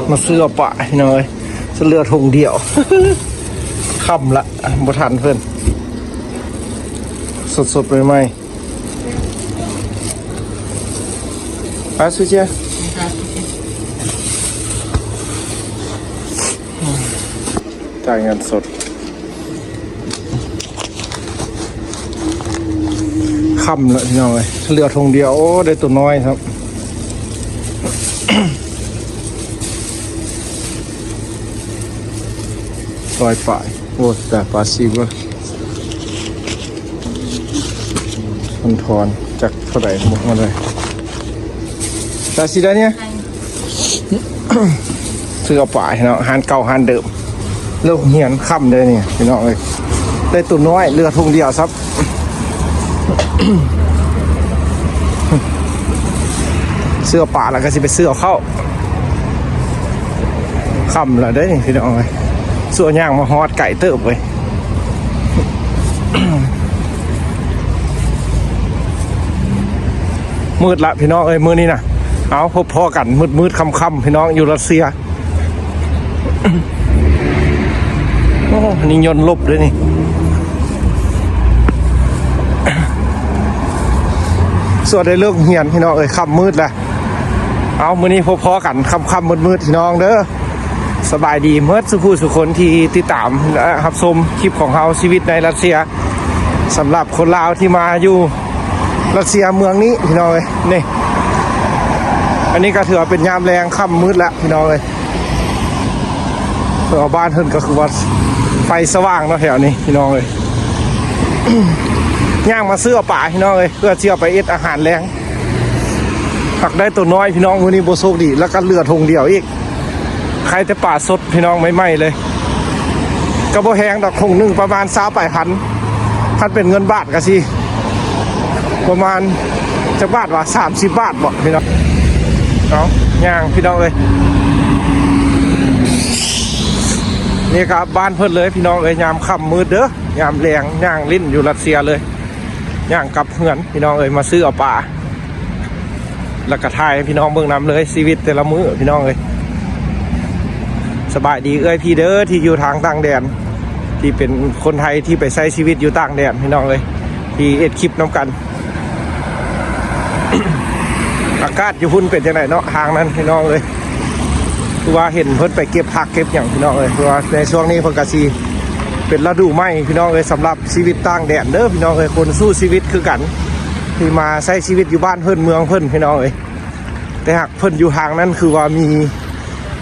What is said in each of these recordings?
ມາຊື້ເອົາປາພີ່ນ້ອງເອີຍ ເຫຼືອຖົງດຽວ ຄ່ຳລະ ບໍ່ທັນເພິ່ນ ສົດໆ ໃໝ່ໆ ໄປ ຊື້ເຈຍ ຈ່າຍເງິນສົດ ຄ່ຳແລ້ວພີ່ນ້ອງເອີຍ ເຫຼືອຖົງດຽວ ໂອ້ ໄດ້ໂຕນ້ອຍຊ້ຳ ຮ້ອຍປາຍ ໂອ້ ແຕ່ປາຊິວ ມັນທອນຈັກເທົ່າໃດ ບໍ່ຮູ້ເລີຍ ແຕ່ຊິໄດ້ເນຍ ຊື້ເອົາປາເນາະ ຮ້ານເກົ່າຮ້ານເດີມ ເລີກຮຽນຄ່ຳເດ້ນີ້ພີ່ນ້ອງເອີຍ ໄດ້ໂຕນ້ອຍ ເຫຼືອຖົງດຽວຊ້ຳ ຊື້ເອົາປາແລ້ວກໍຊິໄປຊື້ເອົາເຂົ້າ ຄ່ຳແລ້ວເດ້ນີ້ພີ່ນ້ອງເອີຍ ຊົ່ວຍ່າງມາຮອດໄກເຕີບເວີຍ ມືດລະພີ່ນ້ອງເອີຍ ມື້ນີ້ນະ ເອົາ ພົບພໍ້ກັນມືດໆ ຄ່ຳໆ ພີ່ນ້ອງ ຢູ່ຣັດເຊຍ ໂອ້ ນີ້ຍົນລົບເດ້ນີ້ ສ່ວນໄດ້ເລີກຮຽນພີ່ນ້ອງເອີຍ ຄ່ຳມືດລະ ເອົາ ມື້ນີ້ພົບພໍ້ກັນຄ່ຳໆ ມືດໆ ພີ່ນ້ອງເດີ ສະບາຍດີໝົດສູ່ຜູ້ສູ່ຄົນທີ່ຕິດຕາມ ແລະ ຮັບຊົມຄລິບຂອງເຮົາ ຊີວິດໃນຣັດເຊຍ ສຳລັບຄົນລາວທີ່ມາຢູ່ຣັດເຊຍເມືອງນີ້ພີ່ນ້ອງເອີຍ ນີ້ ອັນນີ້ກໍຖືວ່າເປັນຍາມແລງຄ່ຳມືດແລ້ວພີ່ນ້ອງເອີຍ ເພາະວ່າບ້ານເພິ່ນກໍຄືວ່າໄຟສະຫວ່າງເນາະແຖວນີ້ພີ່ນ້ອງເອີຍ ຍ່າງມາຊື້ເອົາປາພີ່ນ້ອງເອີຍ ເພື່ອຊິເອົາໄປເຮັດອາຫານແລງ ຫາກໄດ້ໂຕນ້ອຍພີ່ນ້ອງ ມື້ນີ້ບໍ່ໂຊກດີ ແລ້ວກໍເຫຼືອຖົງດຽວອີກ ຂາຍແຕ່ປາສົດພີ່ນ້ອງ ໃໝ່ໆ ເລີຍ ກໍບໍ່ແພງດອກ ຖົງໜຶ່ງປະມານຊາວປາຍພັນ ຄັນເປັນເງິນບາດກໍຊິປະມານ ຈັກບາດວະ ສາມສິບບາດບໍພີ່ນ້ອງ ເອົາ ຍ່າງພີ່ນ້ອງເອີຍ ນີ້ກໍບ້ານເພິ່ນເລີຍພີ່ນ້ອງເອີຍ ຍາມຄ່ຳມືດເດີ ຍາມແລງຍ່າງຫຼິ້ນຢູ່ຣັດເຊຍເລີຍ ຍ່າງກັບເຮືອນພີ່ນ້ອງເອີຍ ມາຊື້ເອົາປາ ແລ້ວກໍຖ່າຍໃຫ້ພີ່ນ້ອງເບິ່ງນຳເລີຍ ຊີວິດແຕ່ລະມື້ພີ່ນ້ອງເອີຍ ສະບາຍດີເອື້ອຍພີ່ເດີ ທີ່ຢູ່ທາງຕ່າງແດນ ທີ່ເປັນຄົນໄທທີ່ໄປໃຊ້ຊີວິດຢູ່ຕ່າງແດນພີ່ນ້ອງເອີຍ ທີ່ເຮັດຄລິບນຳກັນ ອາກາດຢູ່ພຸ້ນເປັນຈັ່ງໃດເນາະ ທາງນັ້ນພີ່ນ້ອງເອີຍ ຄືວ່າເຫັນເພິ່ນໄປເກັບຜັກເກັບຫຍັງພີ່ນ້ອງເອີຍ ຄືວ່າໃນຊ່ວງນີ້ເພິ່ນກະຊິເປັນລະດູໃໝ່ພີ່ນ້ອງເອີຍ ສຳລັບຊີວິດຕ່າງແດນເດີພີ່ນ້ອງເອີຍ ຄົນສູ້ຊີວິດຄືກັນ ທີ່ມາໃຊ້ຊີວິດຢູ່ບ້ານເພິ່ນເມືອງເພິ່ນພີ່ນ້ອງເອີຍ ແຕ່ຫາກເພິ່ນຢູ່ທາງນັ້ນ ຄືວ່າມີ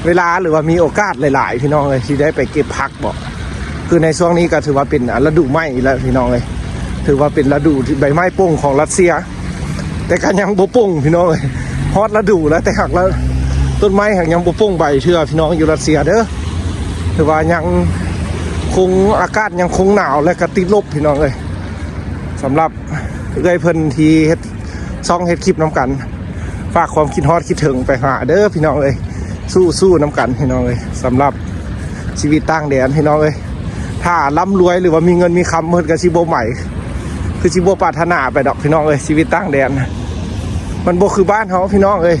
ເວລາ ຫຼືວ່າມີໂອກາດຫຼາຍໆ ພີ່ນ້ອງເອີຍ ທີ່ໄດ້ໄປເກັບຜັກບໍ ຄືໃນຊ່ວງນີ້ກໍຖືວ່າເປັນລະດູໃໝ່ແລ້ວພີ່ນ້ອງເອີຍ ຖືວ່າເປັນລະດູທີ່ໃບໄມ້ປົ່ງຂອງຣັດເຊຍ ແຕ່ກໍຍັງບໍ່ປົ່ງພີ່ນ້ອງເອີຍ ຮອດລະດູແລ້ວ ແຕ່ຫາກລະ ຕົ້ນໄມ້ຫາກຍັງບໍ່ປົ່ງໃບເທື່ອພີ່ນ້ອງຢູ່ຣັດເຊຍເດີ ຖືວ່າຍັງຄົງ ອາກາດຍັງຄົງໜາວ ແລະກໍຕິດລົບພີ່ນ້ອງເອີຍ ສຳລັບເອື້ອຍເພິ່ນທີ່ເຮັດຊ່ອງເຮັດຄລິບນຳກັນ ຝາກຄວາມຄິດຮອດຄິດເຖິງໄປຫາເດີພີ່ນ້ອງເອີຍ ສູ້ໆນຳກັນພີ່ນ້ອງເອີຍ ສຳລັບຊີວິດຕ່າງແດນພີ່ນ້ອງເອີຍ ຖ້າລ່ຳລວຍ ຫຼືວ່າມີເງິນມີຄຳ ເພິ່ນກໍຊິບໍ່ໃໝ ຄືຊິບໍ່ປາດຖະໜາໄປດອກພີ່ນ້ອງເອີຍ ຊີວິດຕ່າງແດນ ມັນບໍ່ຄືບ້ານເຮົາພີ່ນ້ອງເອີຍ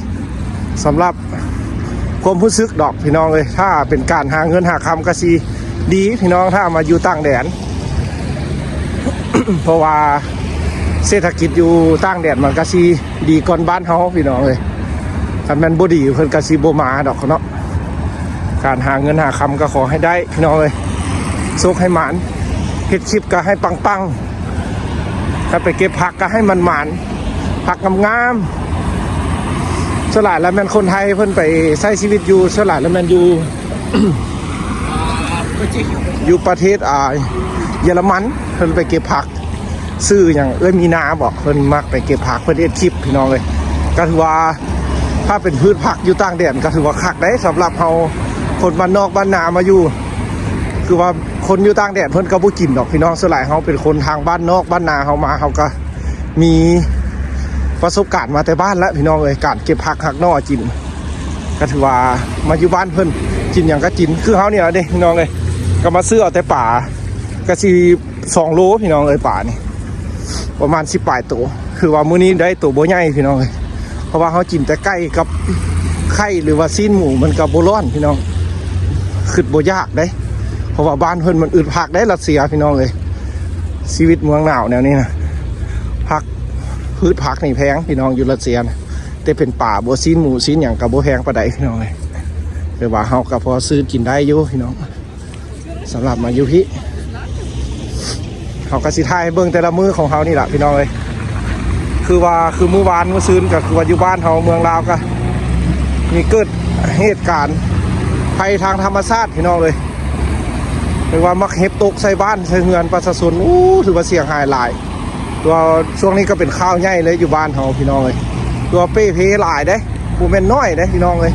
ສຳລັບຄວາມຮູ້ສຶກດອກພີ່ນ້ອງເອີຍ ຖ້າເປັນການຫາເງິນຫາຄຳກໍຊິດີພີ່ນ້ອງ ຖ້າມາຢູ່ຕ່າງແດນ ເພາະວ່າເສດຖະກິດຢູ່ຕ່າງແດນມັນກໍຊິດີກ່ອນບ້ານເຮົາພີ່ນ້ອງເອີຍ ຄັນແມ່ນບໍ່ດີເພິ່ນກໍຊິບໍ່ມາດອກເນາະ ການຫາເງິນຫາຄຳກໍຂໍໃຫ້ໄດ້ພີ່ນ້ອງເອີຍ ໂຊກໃຫ້ໝານ ເຮັດຄລິບກໍໃຫ້ປັງໆ ຖ້າໄປເກັບຜັກກໍໃຫ້ມັນໝານ ຜັກງາມໆ ສ່ວນຫຼາຍແລ້ວແມ່ນຄົນໄທເພິ່ນໄປໃຊ້ຊີວິດຢູ່ ສ່ວນຫຼາຍແລ້ວແມ່ນຢູ່ ຢູ່ປະເທດ ອ່າ ເຢຍລະມັນ ເພິ່ນໄປເກັບຜັກ ຊື່ຫຍັງ ເອື້ອຍມີນາບໍ ເພິ່ນມັກໄປເກັບຜັກ ເພິ່ນເຮັດຄລິບພີ່ນ້ອງເອີຍ ກໍຖືວ່າ ຖ້າເປັນພືດຜັກຢູ່ຕ່າງແດນກໍຖືວ່າຄັກເດ້ ສຳລັບເຮົາຄົນບ້ານນອກບ້ານນາມາຢູ່ ຄືວ່າຄົນຢູ່ຕ່າງແດນເພິ່ນກໍບໍ່ກິນດອກພີ່ນ້ອງ ສ່ວນຫຼາຍເຮົາເປັນຄົນທາງບ້ານນອກບ້ານນາເຮົາມາ ເຮົາກໍມີປະສົບການມາແຕ່ບ້ານແລ້ວພີ່ນ້ອງເອີຍ ການເກັບຜັກຫັກໜໍ່ກິນ ກໍຖືວ່າມາຢູ່ບ້ານເພິ່ນ ກິນຫຍັງກໍກິນ ຄືເຮົານີ້ລະເດ້ພີ່ນ້ອງເອີຍ ກໍມາຊື້ເອົາແຕ່ປາ ກໍຊິ ສອງໂລພີ່ນ້ອງເອີຍ ປານີ້ປະມານສິບປາຍໂຕ ຄືວ່າມື້ນີ້ໄດ້ໂຕບໍ່ໃຫຍ່ພີ່ນ້ອງເອີຍ ເພາະວ່າເຮົາກິນແຕ່ໄກ່ກັບໄຂ່ ໄຂ່ ຫຼືວ່າຊີ້ນໝູ ມັນກໍບໍ່ຮ້ອນພີ່ນ້ອງ ຄິດບໍ່ຢາກເດ້ ເພາະວ່າບ້ານເພິ່ນມັນອຶດຜັກເດ້ ຣັດເຊຍພີ່ນ້ອງເອີຍ. ຊີວິດເມືອງໜາວແນວນີ້ນະ ຜັກ ພືດຜັກນີ້ແພງພີ່ນ້ອງ ຢູ່ຣັດເຊຍນະ ແຕ່ເປັນປາບໍ່ ຊີ້ນໝູ ຊີ້ນຫຍັງກໍບໍ່ແພງປານໃດພີ່ນ້ອງເອີຍ. ແຕ່ວ່າເຮົາກໍພໍຊື້ກິນໄດ້ຢູ່ພີ່ນ້ອງ. ສຳລັບມາຢູ່ພີ້ ເຮົາກໍຊິຖ່າຍໃຫ້ເບິ່ງແຕ່ລະມື້ຂອງເຮົານີ້ລະພີ່ນ້ອງເອີຍ. ຄືວ່າ ຄືມື້ວານມື້ຊືນ ກໍຄືວ່າຢູ່ບ້ານເຮົາເມືອງລາວ ກໍມີເກີດເຫດການໄພທາງທຳມະຊາດພີ່ນ້ອງເອີຍ ເອີ້ນວ່າໝາກເຫັບຕົກໃສ່ບ້ານໃສ່ເຮືອນປະຊາຊົນ ໂອ້ ຖືວ່າເສຍຫາຍຫຼາຍ. ແຕ່ວ່າຊ່ວງນີ້ກໍເປັນຂ່າວໃຫຍ່ເລີຍຢູ່ບ້ານເຮົາພີ່ນ້ອງເອີຍ ແຕ່ວ່າເປ່ເພຫຼາຍເດ້ ບໍ່ແມ່ນນ້ອຍເດ້ພີ່ນ້ອງເອີຍ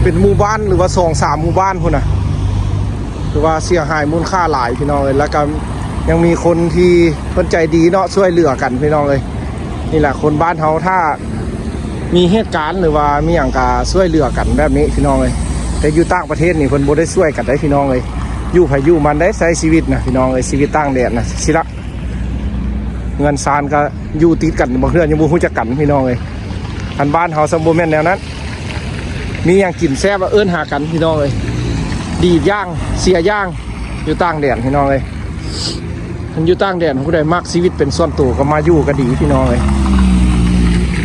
ເປັນໝູ່ບ້ານ ຫຼືວ່າສອງສາມໝູ່ບ້ານພຸ້ນນະ ຖືວ່າເສຍຫາຍມູນຄ່າຫຼາຍພີ່ນ້ອງເອີຍ. ແລ້ວກໍຍັງມີຄົນທີ່ເພິ່ນໃຈດີເນາະ ຊ່ວຍເຫຼືອກັນພີ່ນ້ອງເອີຍ. ນີ້ແຫຼະຄົນບ້ານເຮົາ ຖ້າມີເຫດການ ຫຼືວ່າມີຫຍັງກໍຊ່ວຍເຫຼືອກັນແບບນີ້ພີ່ນ້ອງເອີຍ. ແຕ່ຢູ່ຕ່າງປະເທດນີ້ເພິ່ນບໍ່ໄດ້ຊ່ວຍກັນໄດ໋ພີ່ນ້ອງເອີຍ ຢູ່ໃຜຢູ່ມັນໄດ໋ ໃຊ້ຊີວິດນະພີ່ນ້ອງເອີຍ ຊີວິດຕ່າງແດນນະ ຊິລະ ເຮືອນຊານກໍຢູ່ຕິດກັນ ບາງເທື່ອຍັງບໍ່ຮູ້ຈັກກັນພີ່ນ້ອງເອີຍ. ອັນບ້ານເຮົາຊ້ຳບໍ່ແມ່ນແນວນັ້ນ ມີຫຍັງກິນແຊບລະເອີ້ນຫາກັນພີ່ນ້ອງເອີຍ. ດີຢ່າງເສຍຢ່າງ ຢູ່ຕ່າງແດນພີ່ນ້ອງເອີຍ. ຄັນຢູ່ຕ່າງແດນ ຜູ້ໃດມັກຊີວິດເປັນສ່ວນໂຕກໍມາຢູ່ກໍດີພີ່ນ້ອງເອີຍ.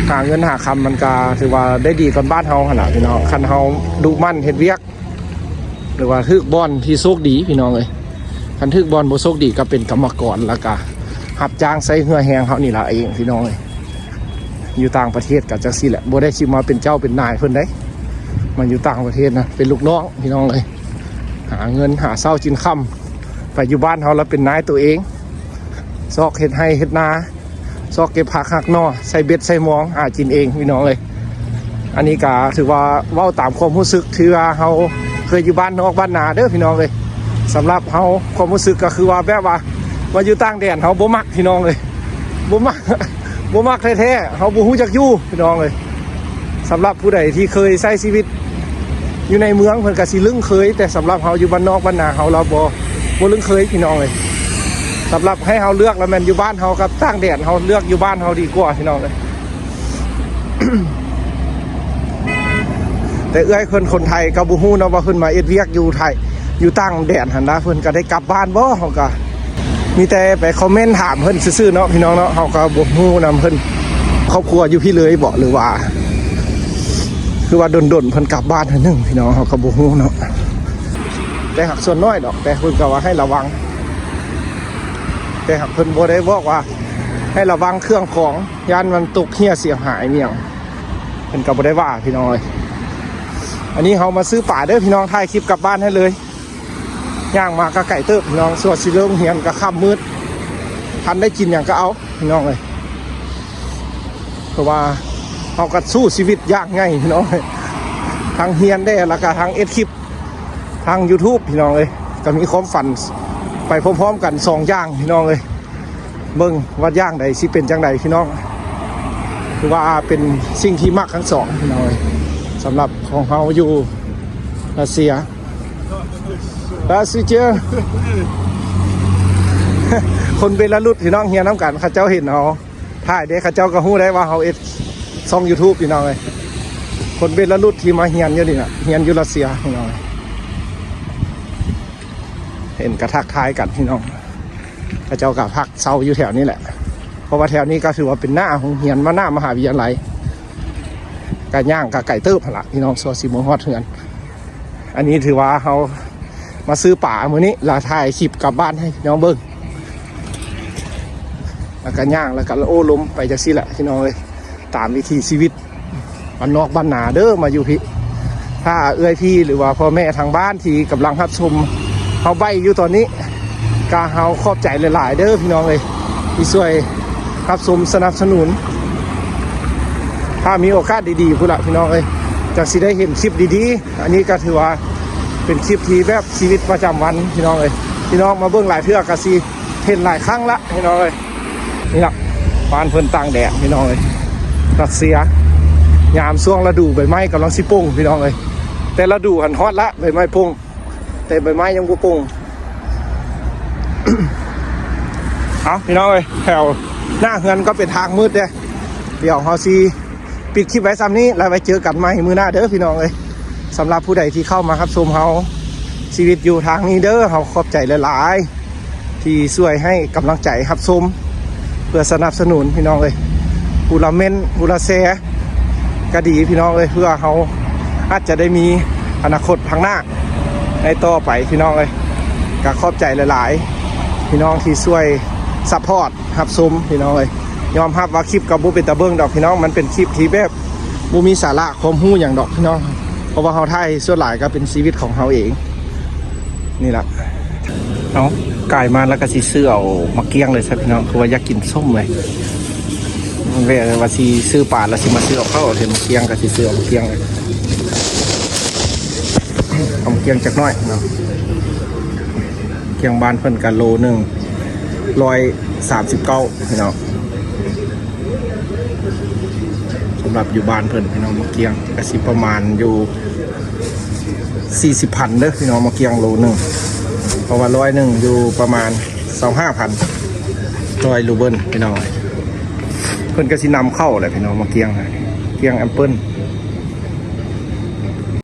ຫາເງິນຫາຄຳມັນກໍຖືວ່າໄດ້ດີກວ່າບ້ານເຮົາຫັ້ນລະພີ່ນ້ອງ. ຄັນເຮົາດຸໝັ່ນເຮັດວຽກ ຫຼືວ່າຖືກບ່ອນທີ່ໂຊກດີພີ່ນ້ອງເອີຍ. ຄັນຖືກບ່ອນບໍ່ໂຊກດີກໍເປັນກຳມະກອນ ແລ້ວກໍຮັບຈ້າງໃຊ້ເຫື່ອແຮງເຮົານີ້ລະເອງພີ່ນ້ອງເອີຍ. ຢູ່ຕ່າງປະເທດກໍຈັ່ງຊີ້ແຫຼະ ບໍ່ໄດ້ຊິມາເປັນເຈົ້າເປັນນາຍເພິ່ນເດ້. ມາຢູ່ຕ່າງປະເທດນະ ເປັນລູກນ້ອງພີ່ນ້ອງເອີຍ. ຫາເງິນຫາເຊົ້າກິນຄ່ຳ ໄປຢູ່ບ້ານເຮົາລະເປັນນາຍໂຕເອງ ຊອກເຮັດໄຮ່ເຮັດນາ ຊອກເກັບຜັກຫັກໜໍ່ ໃສ່ເບັດໃສ່ມອງ ຫາກິນເອງພີ່ນ້ອງເອີຍ. ອັນນີ້ກໍຖືວ່າເວົ້າຕາມຄວາມຮູ້ສຶກ ທີ່ວ່າເຮົາເຄີຍຢູ່ບ້ານນອກບ້ານນາເດີພີ່ນ້ອງເອີຍ. ສຳລັບເຮົາ ຄວາມຮູ້ສຶກກໍຄືວ່າ ແບບວ່າມາຢູ່ຕ່າງແດນ ເຮົາບໍ່ມັກພີ່ນ້ອງເອີຍ ບໍ່ມັກ ບໍ່ມັກແທ້ໆ ເຮົາບໍ່ຮູ້ຈັກຢູ່ພີ່ນ້ອງເອີຍ. ສຳລັບຜູ້ໃດທີ່ເຄີຍໃຊ້ຊີວິດຢູ່ໃນເມືອງ ເພິ່ນກໍຊິລຶ້ງເຄີຍ ແຕ່ສຳລັບເຮົາຢູ່ບ້ານນອກບ້ານນາ ເຮົາລະບໍ່ ບໍ່ລຶ້ງເຄີຍພີ່ນ້ອງເອີຍ. ສຳລັບໃຫ້ເຮົາເລືອກລະແມ່ນຢູ່ບ້ານເຮົາກັບຕ່າງແດນ ເຮົາເລືອກຢູ່ບ້ານເຮົາດີກວ່າພີ່ນ້ອງເອີຍ. ແຕ່ເອື້ອຍເພິ່ນຄົນໄທກໍບໍ່ຮູ້ເນາະວ່າເພິ່ນມາເຮັດວຽກຢູ່ໄທ ຢູ່ຕ່າງແດນຫັ້ນນະ ເພິ່ນກໍໄດ້ກັບບ້ານບໍ່ ເຮົາກໍມີແຕ່ໄປຄອມເມັນຖາມເພິ່ນຊື່ໆເນາະພີ່ນ້ອງເນາະ. ເຮົາກໍບໍ່ຮູ້ນຳເພິ່ນ ຄອບຄົວຢູ່ພີ້ເລີຍບໍ່ ຫຼືວ່າ ຄືວ່າດົນໆເພິ່ນກັບບ້ານເທື່ອໜຶ່ງພີ່ນ້ອງ ເຮົາກໍບໍ່ຮູ້ເນາະ. ແຕ່ຫາກສ່ວນໜ້ອຍດອກ ແຕ່ເພິ່ນກໍວ່າໃຫ້ລະວັງ ແຕ່ຫາກເພິ່ນບໍ່ໄດ້ບອກວ່າໃຫ້ລະວັງເຄື່ອງຂອງ ຢ້ານມັນຕົກເຮ່ຍເສຍຫາຍອີ່ຫຍັງ ເພິ່ນກໍບໍ່ໄດ້ວ່າພີ່ນ້ອງເອີຍ. ອັນນີ້ເຮົາມາຊື້ປາເດີພີ່ນ້ອງ ຖ່າຍຄລິບກັບບ້ານໃຫ້ເລີຍ. ຍ່າງມາກໍໄກເຕີບພີ່ນ້ອງ ສ່ວນຊິເລີກໂຮງຮຽນກໍຄ່ຳມືດ ທັນໄດ້ກິນຫຍັງກໍເອົາພີ່ນ້ອງເອີຍ. ເພາະວ່າເຮົາກໍສູ້ຊີວິດຢ່າງໃຫຍ່ພີ່ນ້ອງເອີຍ ທັງຮຽນແດ່ ແລ້ວກໍທັງເຮັດຄລິບ ທາງ YouTube ພີ່ນ້ອງເອີຍ. ກໍມີຄວາມຝັນໄປພ້ອມໆກັນສອງຢ່າງພີ່ນ້ອງເອີຍ. ເບິ່ງວ່າຢ່າງໃດຊິເປັນຈັ່ງໃດພີ່ນ້ອງ ຄືວ່າເປັນສິ່ງທີ່ມັກທັງສອງພີ່ນ້ອງເອີຍ. ສຳລັບຂອງເຮົາຢູ່ຣັດເຊຍ ລາຊິເຈຍ ຄົນເບລາຣຸດພີ່ນ້ອງ ຮຽນນຳກັນ ເຂົາເຈົ້າເຫັນເຮົາຖ່າຍເດ້ ເຂົາເຈົ້າກໍຮູ້ໄດ້ວ່າເຮົາເຮັດຊ່ອງ YouTube ພີ່ນ້ອງເອີຍ. ຄົນເບລາຣຸດທີ່ມາຮຽນຢູ່ນີ້ນະ ຮຽນຢູ່ຣັດເຊຍພີ່ນ້ອງເອີຍ. ເຫັນກະທັກທາຍກັນພີ່ນ້ອງ ເຂົາເຈົ້າກະພັກເຊົາຢູ່ແຖວນີ້ແຫຼະ ເພາະວ່າແຖວນີ້ກໍຖືວ່າເປັນໜ້າໂຮງຮຽນ ມາໜ້າມະຫາວິທະຍາໄລ ກະຍ່າງກະໄກເຕີບຫັ້ນລະພີ່ນ້ອງ ຊົ່ວຊິມາຮອດເຮືອນ. ອັນນີ້ຖືວ່າເຮົາມາຊື້ປາມື້ນີ້ ລະຖ່າຍຄລິບກັບບ້ານໃຫ້ພີ່ນ້ອງເບິ່ງ ລະກະຍ່າງ ລະກະໂອ້ລົມໄປຈັ່ງຊີ້ແຫຼະພີ່ນ້ອງເອີຍ ຕາມວິຖີຊີວິດ ບ້ານນອກບ້ານນາເດີ ມາຢູ່ພີ້. ຖ້າເອື້ອຍພີ່ ຫຼືວ່າພໍ່ແມ່ທາງບ້ານທີ່ກຳລັງຮັບຊົມເຮົາໄບຢູ່ຕອນນີ້ ກະເຮົາຂອບໃຈຫຼາຍໆເດີພີ່ນ້ອງເອີຍ ທີ່ຊ່ວຍຮັບຊົມສະໜັບສະໜູນ. ຖ້າມີໂອກາດດີໆພຸ້ນລະພີ່ນ້ອງເອີຍ ຈັ່ງຊິໄດ້ເຫັນຄລິບດີໆ. ອັນນີ້ກະຖືວ່າເປັນຄລິບທີ່ແບບຊີວິດປະຈຳວັນພີ່ນ້ອງເອີຍ ພີ່ນ້ອງມາເບິ່ງຫຼາຍເທື່ອກະຊິ ເຫັນຫຼາຍຄັ້ງລະພີ່ນ້ອງເອີຍ. ນີ້ລະ ບ້ານເພິ່ນຕ່າງແດນພີ່ນ້ອງເອີຍ ຣັດເຊຍ. ຍາມຊ່ວງລະດູໃບໄມ້ກຳລັງຊິປົ່ງພີ່ນ້ອງເອີຍ ແຕ່ລະດູຫັ້ນຮອດລະ ໃບໄມ້ປົ່ງ ແຕ່ໃບໄມ້ຍັງບໍ່ປົ່ງ. ເອົາພີ່ນ້ອງເອີຍ ແຖວໜ້າເຮືອນກໍເປັນທາງມືດເດ້ ດຽວເຮົາຊິ ປິດຄລິບໄວ້ຊ່ຳນີ້ ແລ້ວໄວ້ເຈີກັນໃໝ່ມື້ໜ້າເດີພີ່ນ້ອງເອີຍ. ສຳລັບຜູ້ໃດທີ່ເຂົ້າມາຮັບຊົມເຮົາ ຊີວິດຢູ່ທາງນີ້ເດີ ເຮົາຂອບໃຈຫຼາຍໆ ທີ່ຊ່ວຍໃຫ້ກຳລັງໃຈຮັບຊົມ ເພື່ອສະໜັບສະໜູນພີ່ນ້ອງເອີຍ. ຜູ້ລະເມັ້ນ ຜູ້ລະແຊ ກໍດີພີ່ນ້ອງເອີຍ ເພື່ອເຮົາອາດຈະໄດ້ມີອະນາຄົດຂ້າງໜ້າໃນຕໍ່ໄປພີ່ນ້ອງເອີຍ. ກໍຂອບໃຈຫຼາຍໆ ພີ່ນ້ອງທີ່ຊ່ວຍຊັບພອດຮັບຊົມພີ່ນ້ອງເອີຍ. ຍອມຮັບວ່າຄລິບກໍບໍ່ເປັນຕາເບິ່ງດອກພີ່ນ້ອງ ມັນເປັນຄລິບທີ່ແບບບໍ່ມີສາລະຄວາມຮູ້ຫຍັງດອກພີ່ນ້ອງ ເພາະວ່າເຮົາຖ່າຍສ່ວນຫຼາຍກໍເປັນຊີວິດຂອງເຮົາເອງນີ້ລະ. ເອົາ ກາຍມາແລ້ວກໍຊິຊື້ເອົາໝາກກ້ຽງເລີຍຊະພີ່ນ້ອງ ຄືວ່າຢາກກິນສົ້ມເລີຍ. ແວ່ວ່າຊິຊື້ປາແລ້ວຊິມາຊື້ເອົາເຂົ້າ ເຫັນໝາກກ້ຽງກໍຊິຊື້ເອົາໝາກກ້ຽງເລີຍ. ເອົາໝາກກ້ຽງຈັກໜ້ອຍເນາະ. ໝາກກ້ຽງບ້ານເພິ່ນກໍໂລໜຶ່ງຮ້ອຍສາມສິບເກົ້າພີ່ນ້ອງ. ສຳລັບຢູ່ບ້ານເພິ່ນພີ່ນ້ອງ ໝາກກ້ຽງກໍຊິປະມານຢູ່ສີ່ສິບພັນເດີພີ່ນ້ອງ ໝາກກ້ຽງໂລໜຶ່ງ ເພາະວ່າຮ້ອຍໜຶ່ງຢູ່ປະມານຊາວຫ້າພັນ ຮ້ອຍຣູເບິນພີ່ນ້ອງ. ເພິ່ນກໍຊິນຳເຂົ້າແຫຼະພີ່ນ້ອງ ໝາກກ້ຽງ ກ້ຽງແອບເປິ້ນ